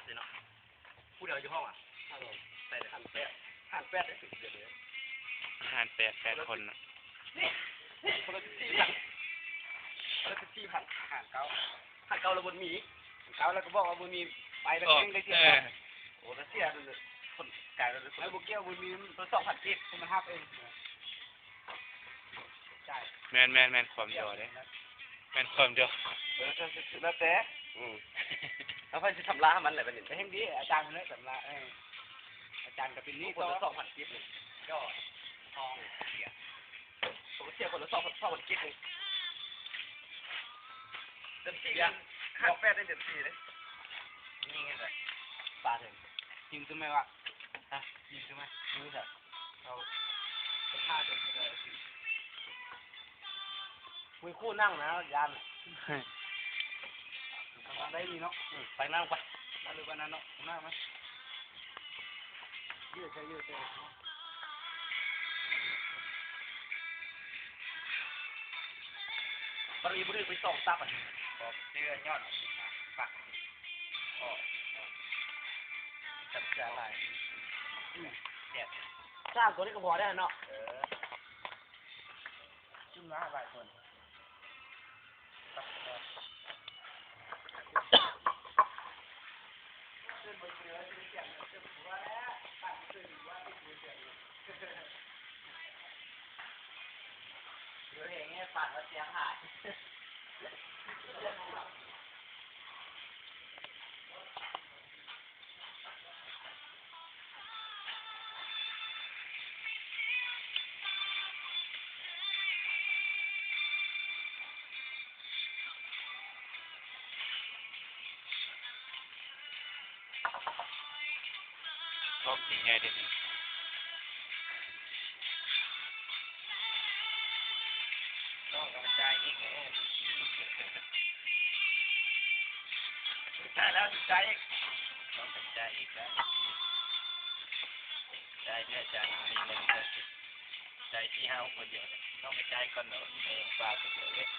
ເນາະ ຜູ້ດຽວຢູ່ຫ້ອງອະ ໃສ່ເດີ ຫານແປດ ຫານແປດ ຫານແປດ ແປດຄົນນະ ຄົນລະສິບສີ່ພັນ ຄົນລະສິບສີ່ພັນ ຫານເກົ້າ ຫານເກົ້າແລ້ວບໍ່ມີ ເກົ້າແລ້ວກໍບອກວ່າບໍ່ມີ ໄປແລ້ວເກັ່ງໄດ້ເສຍ ເອີ ໂອ້ ລະເສຍ ຄົນກາຍແລ້ວ ແລ້ວບໍ່ກ່ຽວ ບໍ່ມີ ຄົນລະສອງພັນກີບ ຄົນລະຫ້າພັນ ເອີ ຈ່າຍ ແມ່ນໆໆ ຄວາມດຽວເດ້ ແມ່ນຄວາມດຽວ ເອີ ແລ້ວແຕ່ ອືມ ແລ້ວໃຜຊິຊຳລະໃຫ້ມັນແຫຼະບັດນີ້ ແຮງດີ ອາຈານເພິ່ນແຫຼະຊຳລະ ເອີ ອາຈານກໍເປັນໜີ້ຕໍ່ ຄົນລະສອງພັນກີບ ກໍທອງເສຍ ເສຍຄົນລະສອງພັນ ສອງພັນກີບ ເດືອນສີ່ ຫາແປດ ເດືອນສີ່ເດ້ ຍິງໃຫ້ໄດ້ ປາເຖິງ ຍິງຂຶ້ນໄໝວະ ຮະ ຍິງຂຶ້ນໄໝ ຍິງໃສ່ ເອົາ ເອົາຜ້າເດີນໄປເລີຍ ມີຄູ່ນັ່ງນະ ຢ້ານນະ ໄດ້ດີເນາະ ເອີ ໄປນັ່ງໄປ ມາເລີຍ ໄປນັ້ນເນາະ ໜ້າມາ ເຍອະໃສ່ ເຍອະໃສ່ ບັດນີ້ບໍ່ຖືກໄປສອງຕັບ ອະ ບອກເຊື້ອຍອດປັກ ກໍຈັບເສືອຫຼາຍ ອືມ ແຊບ ສາມຕົວນີ້ກໍພໍໄດ້ເນາະ ເອີ ຈຸ່ມນະຫຼາຍຄົນ ເອີ ເຫັນແນ່ປານວ່າເສຍຫາຍ ກອບໃຫຍ່ເດ້ ນ້ອງກໍມາຈ່າຍອີກແລ້ວ ຈ່າຍແລ້ວ ຈ່າຍອີກ ນ້ອງກໍຈ່າຍອີກແລ້ວ ຈ່າຍເທື່ອ ຈ່າຍ ມີເງິນເທື່ອ ຈ່າຍສີ່ຫ້າຄົນດຽວ ນ້ອງກໍຈ່າຍກ່ອນເນາະ ເອີ ຝາກໄປເລີຍ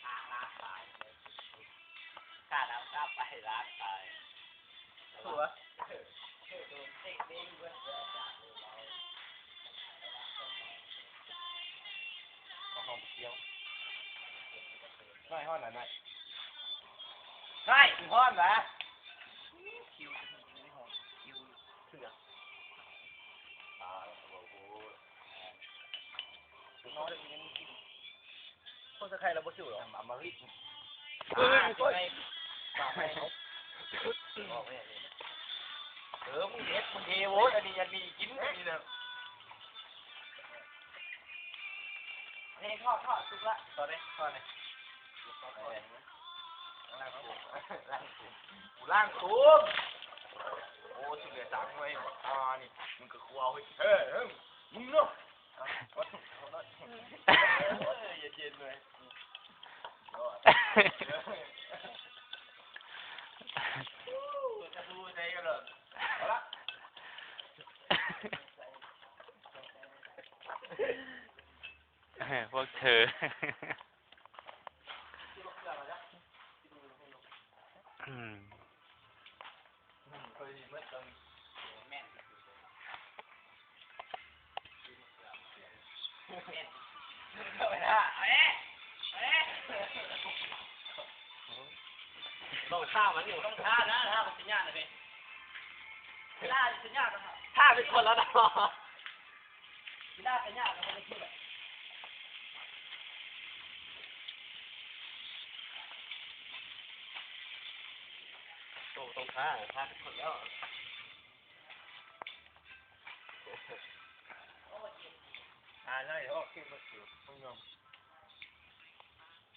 ຂ້ານ້ຳຕາຍ ຂ້ານ້ຳຕາໄປລ້າງຕາຍ ຕົວະ ເອົາຫ້ອງໄປທ່ຽວ ນ້ອຍຮ້ອນນະ ນ້ອຍ ນ້ອຍ ຮ້ອນນະ ຄິວ ເສືອ ອ່າ ໂອ້ໂຫ ນ້ອຍ ພວກສະໄຄລະບໍ່ສູ້ດອກ ອຳມະລິດ ເອີ ເອີ ມຶງເຮັດ ມຶງເທໂວ້ຍ ອັນນີ້ ອັນນີ້ກິນ ອັນນີ້ນະ ເຮັດທອດ ທອດສຸກລະ ທອດເດ້ ທອດເດ້ ລ້າງໂຄມ ລ້າງໂຄມ ກູລ້າງໂຄມ ໂອ້ ຊິເຫຼືອສາມໜ່ວຍ ອ່າ ນີ້ ມຶງກໍຄົວເຮີ້ຍ ເອີ ເອີ ມຶງເນາະ ເອີ ເຢັນໆ ເວີຍ ເປີດປະຕູໃສ່ກັນໂລດ ເອົາລະ ພວກເທີ ອືມ ຕ້ອງຂ້າມັນຢູ່ ຕ້ອງຂ້ານະ ຖ້າມັນຊິຍາກນະເພ ຖ້າຊິຍາກນະ ຖ້າເປັນຄົນລະເນາະ. ກິນລາບໄປຍາກ ແລ້ວກໍໄດ້ກິນແຫຼະ ໂຕຕ້ອງທ່າ ທ່າທຸກຄົນແລ້ວ ທ່າໄດ້ ໂອເຄ ບໍ່ເສຍ ຕ້ອງຍອມ.